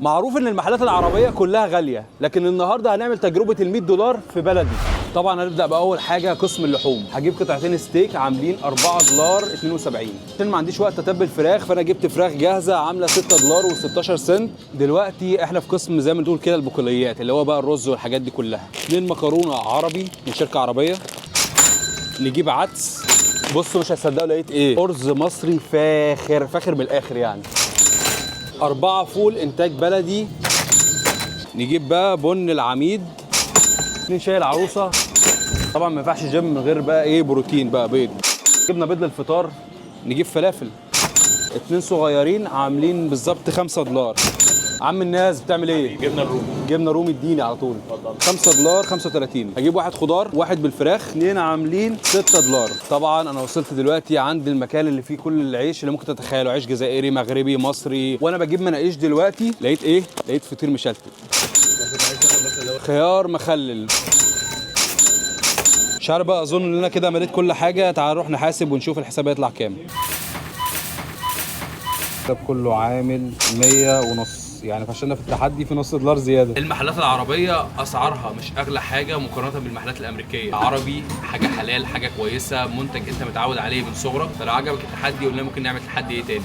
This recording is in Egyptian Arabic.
معروف ان المحلات العربية كلها غاليه، لكن النهارده هنعمل تجربه ال 100 دولار في بلدي. طبعا هنبدا باول حاجة قسم اللحوم. هجيب قطعتين ستيك عاملين 4 دولار 72. عشان ما عنديش وقت اتبل فراخ، فانا جبت فراخ جاهزة عامله 6 دولار و16 سنت. دلوقتي احنا في قسم زي ما نقول كده البقوليات، اللي هو بقى الرز والحاجات دي كلها. اتنين مكرونه عربي من شركة عربيه. نجيب عدس. بصوا مش هتصدقوا لقيت ايه، ارز مصري فاخر فاخر من الاخر يعني. أربعة فول إنتاج بلدي. نجيب بقى بن العميد. اتنين شاي العروسة. طبعا ما ينفعش جيم من غير بقى ايه، بروتين بقى، بيض. جبنا بيض للفطار. نجيب فلافل اتنين صغيرين عاملين بالظبط 5 دولار. عم الناس بتعمل ايه؟ جبنه الرومي. جبنه رومي اديني على طول. 5 دولار 35. هجيب واحد خضار، واحد بالفراخ، اتنين عاملين 6 دولار. طبعا انا وصلت دلوقتي عند المكان اللي فيه كل العيش اللي ممكن تتخيله، عيش جزائري مغربي مصري. وانا بجيب مناقيش دلوقتي لقيت ايه؟ لقيت فطير مشلتت، خيار مخلل، مش عارف بقى. اظن ان انا كده مليت كل حاجه. تعال نروح نحاسب ونشوف الحساب هيطلع كام. الحساب كله عامل 100 ونص، يعني فشلنا في التحدي في نص دولار زياده. المحلات العربية اسعارها مش اغلى حاجة مقارنة بالمحلات الامريكيه. عربي حاجة حلال، حاجة كويسه، منتج انت متعود عليه من صغرك. فلو عجبك التحدي قلنا ممكن نعمل تحدي ايه تاني.